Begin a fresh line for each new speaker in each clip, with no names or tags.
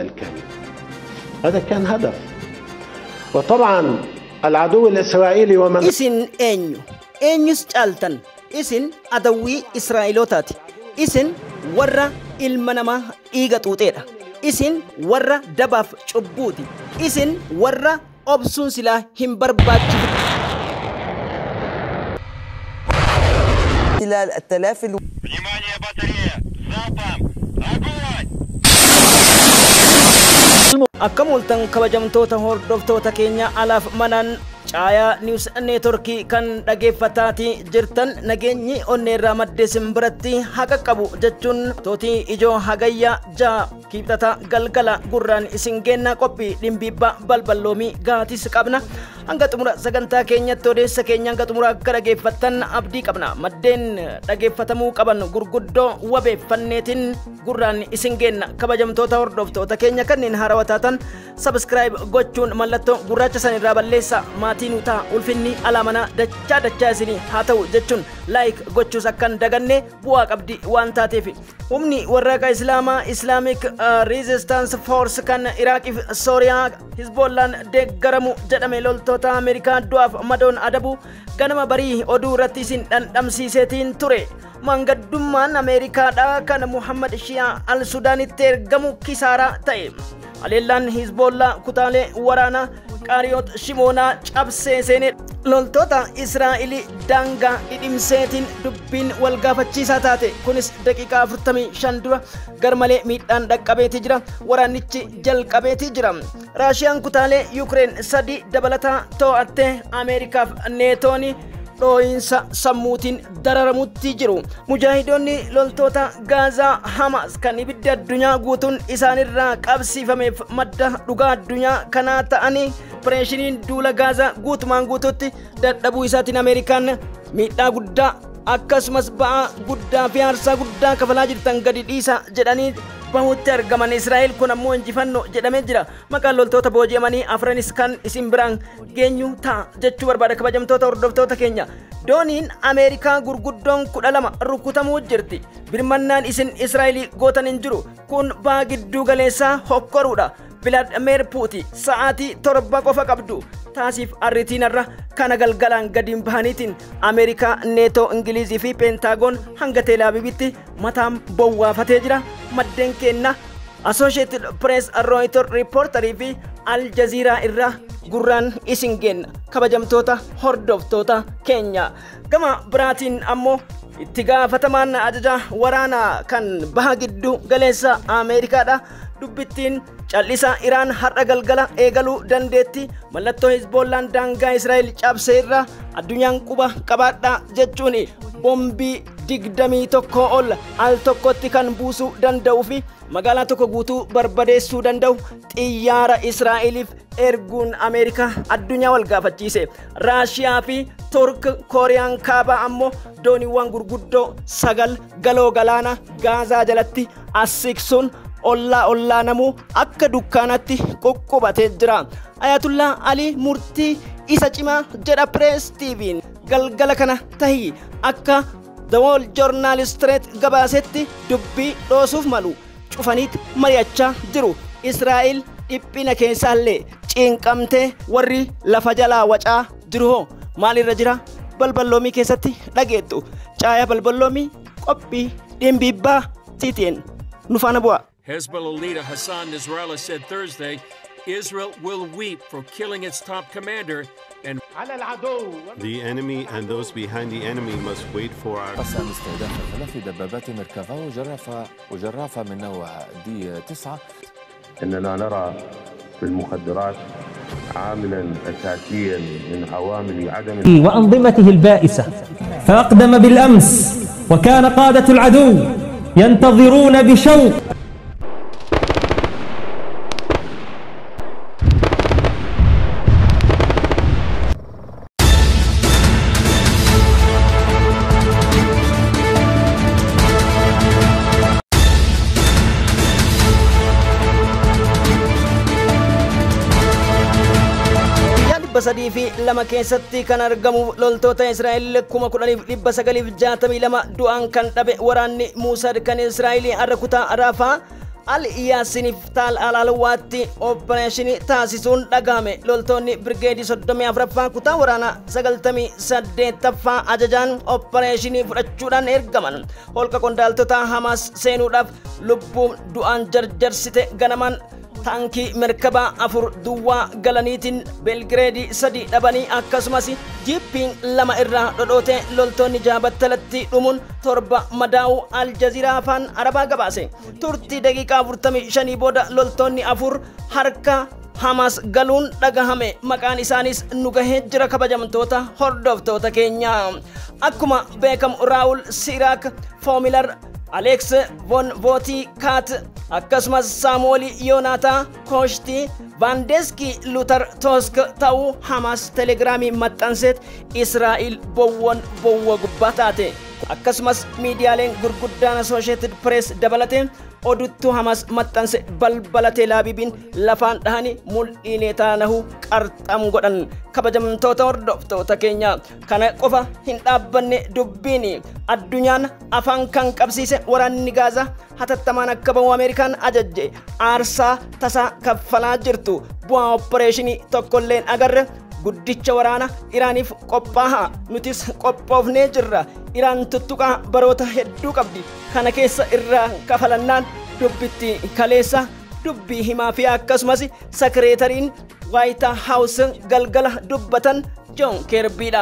الكامل. هذا كان هدف. وطبعا العدو الإسرائيلي ومن
Isin eenyu? Eenyus caaltan? Isin adawwii Israa'elootaati. Isin warra ilma namaa dhiiga xuuxeedha. Isin warra dabaaf cubbuuti. Isin warra obsuun silaa hin barbaachifne.
خلال التلافي
Внимание, батарея! Залпом! Огонь!
Akkam ooltan kabajamtoota hordoftoota keenya alaaf manaan caayaa niwus neetworkii kan dhageeffataatii jirtan, nageenyi onneerraa maddee simbiratti haqa qabu jechuun tootii ijoo Hagayya 6 Kibxata galgala gurraan isin geenna. Qophii dhimbiibbaa balballoomii gaatis qabna. Hanga xumura sagantaa keenyatti odeessa keenya hanga xumura akka dhageeffattan abdii qabna. Maddeen dhageeffatamuu qaban gurguddoo wabeeffanneetiin gurraan isin geenna. Kabajamtoota hordoftoota keenya kanneen haarawaa taatan subscribe gochuun mallattoo gurraacha san irraa balleessa, maatii nu ta'a. Ulfinni alaamanaa dachaa dachaa isinii haa ta'u jechuun like gochuus akkan daganne, bu'aa qabdi waan taateef. Humni warraaqaa Islaamaa Islamic Resistance Force kan Iraaqiif Sooriyaa Hizbollaan deeggaramu jedhame loltoota Ameerikaa du'aaf madoon adabu ganama barii oduu irratti isin dhandhamsiiseetiin ture. Mangaddummaan Ameerikaadha kan Muhammad Shiyaa al Sudaanitti ergamu kisaaraa ta'e. Haleellaan Hizbollaa kutaalee waraanaa Qaariyoot Shimoonaa cabsee seene loltoota Israa'elii daangaa dhidhimseetiin dubbiin wal gaafachiisaa taate. Kunis daqiiqaa 45 dura garmalee miidhaan dhaqqabeetii jira, waraannichi jalqabeetii jira. Raashiyaan kutaalee Yukireen sadi dabalataa to'attee Ameerikaaf Neetooni dhooyinsa sammuutiin dararamutti jiru. Mujaahidoonni loltoota Gaazaa Hamas kan ibiddi addunyaa guutuun isaanirraa qabsiifameef madda dhugaa addunyaa kanaa ta'anii opereeshiniin duula Gaazaa guutumaan guututti dadhabuu isaatiin Ameerikaan miidhaa guddaa akkasumas ba'aa guddaa fi aarsaa guddaa kafalaa jirtan gadi dhiisa jedhanii bahutti argaman Israa'el. Kun ammoo injifannoo jedhamee jira. Maqaan loltoota booji'amanii afranis kan isin biraan geenyu ta'a jechuu barbaada, kabajamtoota hordoftoota keenya. Dooniin Ameerikaa gurguddoon 12 rukutamuu jirti. Birmannaan isin Israa'elii gootan hin jiru. Kun baha gidduu galeessaa hokkoruudha. Vilaadimeer Puuti sa'aatii 7 qofa qabdu. Taasiif arriitiinarra kana galgalaan gadi bahaniitiin Ameerikaa, Neetoo, Ingilizii fi Peentaagoon hanga Teelaabiibitti mataan bowwaafatee jira. Maddeen keenna Associated Press, Reuters, Reporterii fi Al Jazeera irraa gurraan isin geenna, kabajamtoota hordoftoota keenya. Gama biraatiin ammoo itti gaafatamaan ajaja waraanaa kan baha giddu galeessa Ameerikaadha. Dubbittiin cal'isa Iraan har'a galgala eegaluu dandeetti. Mallattoo Hizboollaan daangaa Israa'el cabsee irra addunyaan quba qabaadha jechuun bombii 21 ol al tokkotti kan buusuu danda'uu fi magaalaa tokko guutuu barbadeessuu danda'u xiyyaara Israa'eliif erguun Ameerikaa addunyaa wal gaafachiise. Raashiyaa fi Turk Kooriyaan kaabaa ammoo dooniiwwan gurguddoo 9 galoo galaana Gaazaa jalatti as siqsuun ollaa ollaa namuu akka dukkaanatti quqqubatee jira. Ayatullaa Alii murtii isa cimaa jedha Press TV'n galgala kana tahii akka The Wall Journal Street gabaasetti dubbii dhoosuuf malu cufaniit mari'achaa jiru. Israa'el dhiphina keessaallee cinqamtee warri lafa jalaa wacaa jiru hoo maalirra jira? Balballoomii keessatti dhageettu. Caayaa balballoomii qophii dhimbiibbaa tiitiin nu faana bu'a.
Hezbollah leader Hassan Nasrallah said Thursday Israel will weep for killing its top commander and
على العدو
The enemy and those behind the enemy must wait for our
قسم استهداف ثلاث دبابات ميركافا وجرافة من نوع دي 9.
إننا نرى في المخدرات عاملا أساسيا من عوامل عدم
وأنظمته البائسة، فأقدم بالأمس وكان قادة العدو ينتظرون بشوق
Guyyaa 302 keessatti kan argamu loltoota Israa'el 10,962 du'aan kan dhabe waraanni Muusaad kan Israa'el har'a kutaa Raafaa Al Yaasiniif Taal Alaalwaatti opereeshinii taasisuun dhagahame. Loltoonni birgeedii 34ffaa kutaa waraanaa 98ffaa ajajaan opereeshinii fudhachuudhaan ergaman. Holqa qondaaltota Hamaas seenuudhaaf lubbuun du'aan jarjarsite ganamaan taankii merkabaa 4 duwwaa galaniitiin Belgireedii 3 dhabanii akkasumas jiippiin 2 irraa dhodhoote loltoonni jaabattalatti dhumuun 7 madaa'uu Aljaziiraa afaan Arabaa gabaase. Turtii daqiiqaa 45 booda loltoonni 4 harka Hamaas galuun dhagahame. Maqaan isaanis nu gahee jira kabajamtoota hordoftoota keenya. Akkuma beekamu Raawul Siraak Foomilar Alex von Voti Kat akkasumas Saamu'eel Yoonaataa Kooshtii Vaandeski Luuter Tosk ta'uu Hamaas telegiraamii maxxanseet Israa'il bowwoon bowwoo gubbaa taate. Akkasumas miidiyaaleen gurguddaan Associated Press dabalatee oduttuu Hamaas maxxanse balbala Teelaabiibiin lafaan dhahanii mul'ii Neetaanahu qarxam godhan. Kabajamtoota hordoftoota keenya kana qofa hin dhaabbanne dubbiin addunyaan afaan kan qabsiise waraanni Gaazaa hatattamaan akka bahu Ameerikaan ajajje. Aarsaa tasaa kaffalaa jirtu bu'aa opereeshinii tokkolleen agarre. Guddicha waraana Iraaniif qophaa'a, nutis qophoofnee jirra. Iraan tuttuqaa baroota hedduu qabdi, kana keessa irraa kafalannaan dubbitti kaleessa dubbii himaa fi akkasumas sakireetariin Waayit Haawus galgala dubbatan Joon Keerbiidha.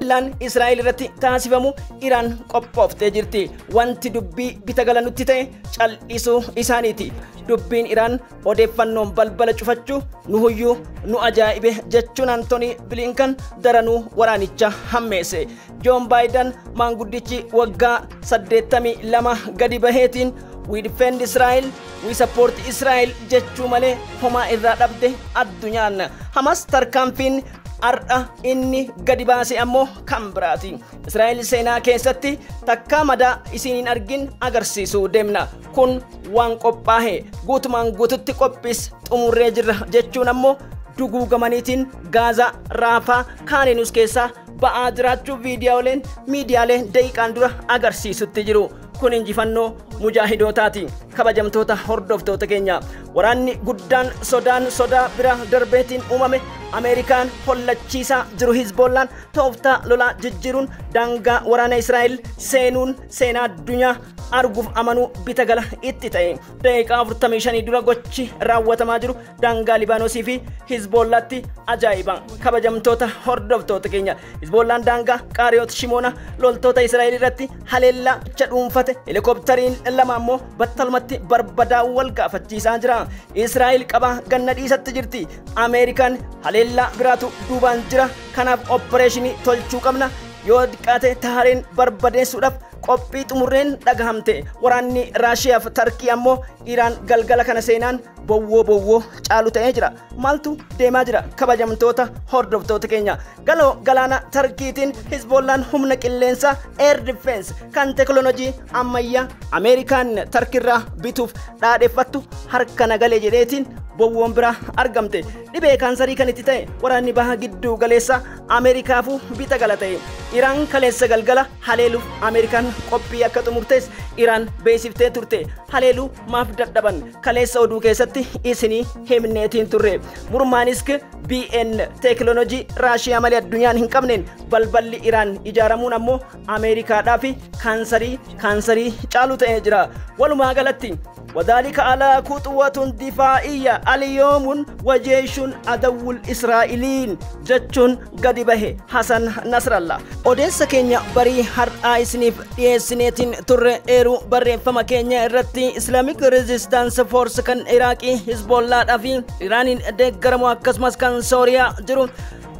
Laan Israa'el irratti taasifamu Iraan qophooftee jirti. Wanti dubbii bita galanutti ta'e cal'isuu isaaniiti. Dubbiin Iraan odeeffannoon balbala cufachuu nu huyyuu nu ajaa'ibe jechuun Antoonii Bilinkan daranuu waraanicha hammeesse. Joon Baayiden maanguddichi waggaa 82 gadi baheetiin we defend Israel, we support Israel jechuu malee homaa irraa dhabde addunyaan. Hamas tarkaanfiin har'a inni gadi baase ammoo kan biraati. Israa'el seenaa keessatti takkaa madaa isiin hin argin agarsiisuu deemna. Kun waan qophaa'e guutumaan guututti qophiis xumurree jirra jechuun ammoo duguugamaniitiin Gaazaa Raafaa Kaaninus keessaa ba'aa jiraachuu viidiyooleen miidiyaalee daqiiqaan dura agarsiisutti jiru. Kun injifannoo mujaahidootaati. Kabajamtoota hordoftoota keenya waraanni guddaan sodaan sodaa bira darbeetiin uumame Ameerikaan hollachiisaa jiru Hizbollaan tooftaa lolaa jijjiiruun daangaa waraana Israa'el seenuun seenaa addunyaa arguuf amanuu bita gala itti ta'e. Daqiiqaa 45 dura gochi raawwatamaa jiru daangaa Libaanosii fi Hizbollaatti ajaa'iba. Kabajamtoota hordoftoota keenya Hizbollaan daangaa Qaariyoot Shimoona loltoota Israa'el irratti haleellaa dhuunfate. Helikooптariin 2 ammoo battalumatti barbadaa'uu wal gaafachiisaa jira. Israa'el qabaa ganna dhiisatti jirti. Ameerikaan haleellaa biraatu duubaan jira. Kanaaf opereeshinii tolchuu qabna. Yoo xiqqaate taareen barbadeessuudhaaf qophii xumurreen dhagahamte. Waraanni Raashiyaa fi Tarkii ammoo Iraan galgala kana seenaan bowwoo bowwoo caalu ta'ee jira. Maaltu deemaa jira? Kabajamtoota hordoftoota keenya galoo galaana Tarkiitiin Hizbollaan humna qilleensaa Air Defense kan teekinooloojii ammayyaa Ameerikaan Tarkiirraa bituuf dhaadheeffattu harka nagalee jedheetiin bowwoon biraa argamte. Dhibee kaansarii kan itti ta'e waraanni baha gidduu galeessa Ameerikaafuu bita gala ta'e. Iraan kaleessa galgala haleeluuf Ameerikaan qophii akka xumurtes Iraan beeksiftee turte. Haleeluu maaf dadhaban kaleessa oduu keessatti isinii himneetiin turre. Murmaanisk BN teekinooloojii Raashiyaa malee addunyaan hin qabneen balballi Iraan ijaaramuun ammoo Ameerikaadhaa fi kaansarii caalu ta'ee jira. Walumaa galatti وذلك على خطوة دفاعية اليوم وجيش عدو الإسرائيليين جتشون قد به حسن نصر الله. أوديس كينيا بري هر آيسنيف ديسنيتين تر إيرو بري فما كينيا رتي إسلاميك ريزيستانس فورس كان إراقي حزب الله أفي إيرانين دقرمو أكسمس كان سوريا جرو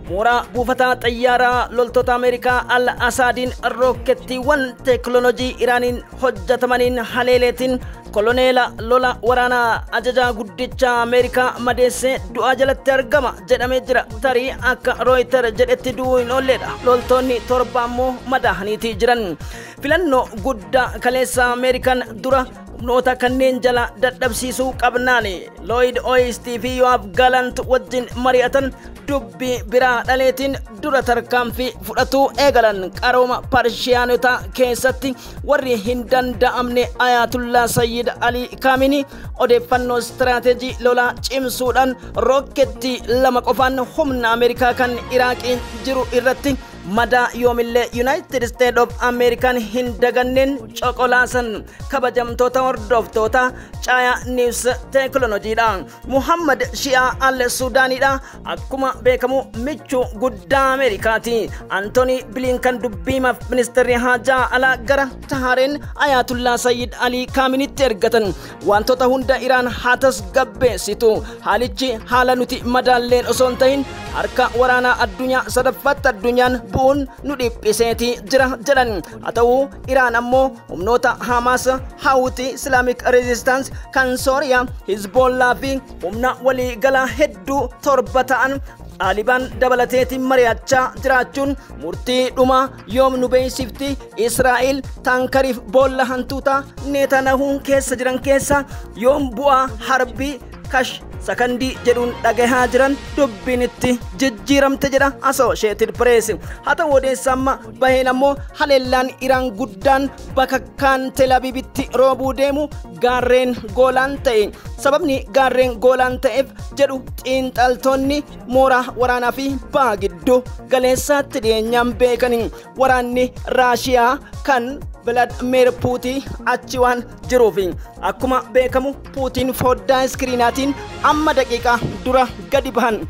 mooraa buufataa xayyaaraa loltoota Ameerikaa Al Asaadiin rookettiiwwan teekinooloojii Iraaniin hojjetamaniin haleeleetiin koloneela lola waraanaa ajajaa guddicha Ameerikaa madeessee du'aa jalatti argama jedhamee jira. Tarii akka Rooyiter jedhetti du'uu hin oolledha. Loltoonni 7 ammoo madaa'aniitii jiran. Filannoo guddaa kaleessa Ameerikaan dura Humnoota kanneen jala dadhabsiisuu qabnaan Lloyd Austin fi Yoav Gallant wajjin mari'atan dubbii biraa dhaleetiin dura tarkaanfii fudhatuu eegalan. Qarooma Parshiyaanota keessatti warri hin danda'amne Ayatullah Sayyid Ali Khamenei odeeffannoo istiraateejii lolaa cimsuudhaan rookkettii 2 qofaan humna Ameerikaa kan Iraaqiin jiru irratti madaa yoomillee United States of American hin daganneen coqolaasan. Kabajamtoota hordoftoota Caayaa News teeknoloojiidha. Muhammad Shi'aa Al Suudaaniidha. Akkuma beekamu michuu guddaa Ameerikaati. Antony Blinken dubbiimaaf ministeerri haajaa alaa gara Tahareen Ayatullah Sayyid Ali Khameneitti ergatan. Wantoota hunda Iraan haa tasgabbeessitu. Haalichi haala nuti madaalleen osoo hin ta'in harka waraanaa addunyaa sadaffaatti addunyaan bu'uun nu dhiphiseeti jira jedhan. Haa ta'u Iraan ammoo humnoota Hamas, Houthi, Islamic Resistance kan Sooriyaa, Hizbollaa fi humna waliigalaa hedduu 7 ta'an Taalibaan dabalateetiin mari'achaa jiraachuun murtii dhumaa yoom nu beeksifti. Israa'el taankariif boolla hantuutaa Netanyahuun keessa jiran keessa yoom bu'aa harbii kash sakandii jedhuun dhagahaa jiran dubbiin itti jijjiiramte jedha Associated Press. Haa ta'u odeessa amma baheen ammoo haleellaan Iraan guddaan bakakkaan Tel Avivitti roobuu deemu gaarreen Goolaan ta'e. Sababni gaarreen Goolaan ta'eef jedhu xiinxaltoonni mooraa waraanaa fi baha gidduu galeessaatti dhiyeenyaan beekani. Waraanni Raashiyaa kan Vladimir Putin achi waan jiruuf akkuma beekamu Putin foddaa iskiriinaatiin amma daqiiqaa dura gadi bahan.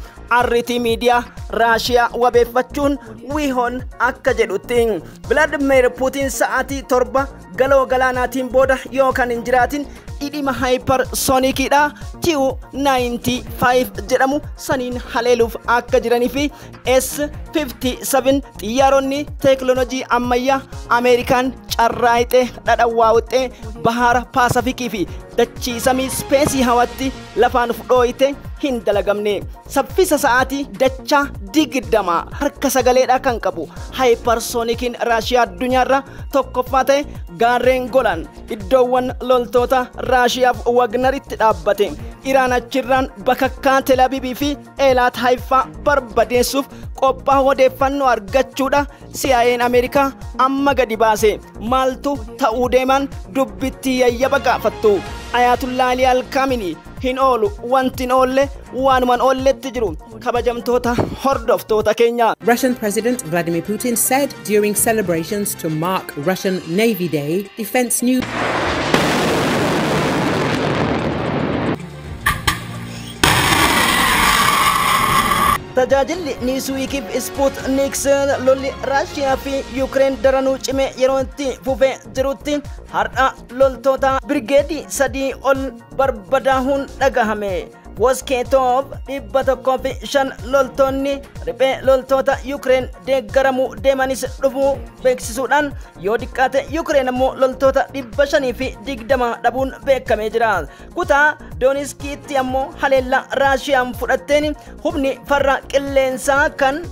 RT miidiyaa Raashiyaa wabeeffachuun wiihoon akka jedhutti Vladimir Putin sa'aatii 7 galoo galaanaatiin booda yookaan hin jiraatin dhidhima hypersonicidha Tu-95 jedhamu saniin haleeluuf akka jiranii fi S-57 xiyyaaronni teeknoloojii ammayyaa Ameerikaan carraayixee dhadhawwaawuxee bahaara Paasafikii fi dachii samii ispeesii hawaatti lafaan fudhooyite hin dalagamne. Saffisa sa'aatii dachaa 20 harka sagaleedha kan qabu hypersoniciin Raashiyaa addunyaarra tokkoffaa ta'e gaarreen Golaan iddoowwan loltoota Raashiyaaf Wagnaritti dhaabbate. Iraan achirraan bakakkaa Tel Avivii fi Eelaat Haifaa barbadeessuuf qophaa odeeffannoo argachuudha CIA'n Ameerikaa amma gadi baase. Maaltu ta'uu deeman dubbittii yayyaba gaafattu. Ayatullah Ali Al-Khamenei hin oolu wanti hin oolle waanuman oolletti jiru. Kabajamtoota hordoftoota keenya.
Russian President Vladimir Putin said during celebrations to mark Russian Navy Day, Defense News.
Tajaajilli Newsweekiif Sputnik lolli Raashiyaa fi Yuukireen daranuu cimee yeroo itti fufee jirutti har'a loltoota birgeedii 3 ol barbadaahuun dhagahame. Wosketov 105 loltoonni riphee loltoota Yuukireen deeggaramuu deemanis dhufuu beeksisuudhaan yoo xiqqaate Yuukireen ammoo loltoota 520 dhabuun beekamee jira. Kutaa Dooniskiitti ammoo haleellaa Raashiyaan fudhatteen humni farra qilleensaa kan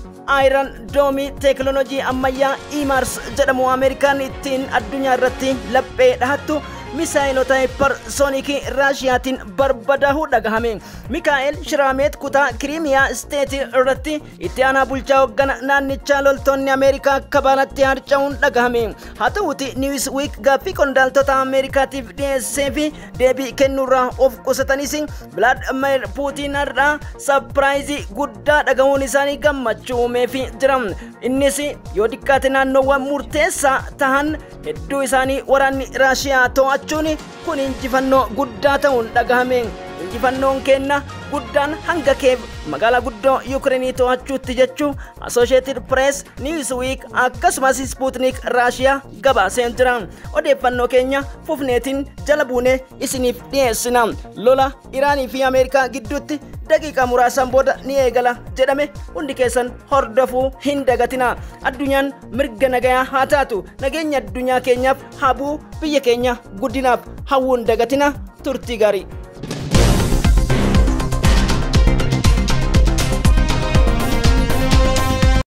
Iron Dome teeknoloojii ammayyaa IMARS jedhamu Ameerikaan ittiin addunyaa irratti laphee dhahattu misaayilota hypersonikii Raashiyaatiin barbadaahuu dhagahame. Mikaa'el Shiraameet kutaa Kiriimiyaa Isteetii irratti itti aanaa bulchaa hooggana naannichaa loltoonni Ameerikaa akka baalatti harca'uun dhagahame. Haa ta'uuti Newsweek gaaffii qondaaltota Ameerikaatiif dhiyeessee fi deebii kennuurraa of qusatanis Vladimir Putin har'a sapiraayizii guddaa dhagahuun isaanii gammachuu uumeefii jira. Innis yoo xiqqaate naannoowwan murteessaa tahan hedduu isaanii waraanni Raashiyaa to'achuun kun injifannoo guddaa ta'uun dhagahame. Injifannoon kenna guddaan hanga Keev magaalaa guddoo Yuukireenii to'achuutti jechuu Associated Press, Newsweek akkasumas Sputnik Raashiyaa gabaasee jira. Odeeffannoo keenya fufneetiin jala buunee isiniif dhiyeessina. Lola Iraanii fi Ameerikaa gidduutti daqiiqaa muraasaan booda ni eegala jedhame hundi keessan hordofuu hin dagatina. Addunyaan mirga nagayaa haa taatu. Nageenya addunyaa keenyaaf haa bu'u. Biyya keenya guddinaaf hawwuun dagatina. Turtii gaarii.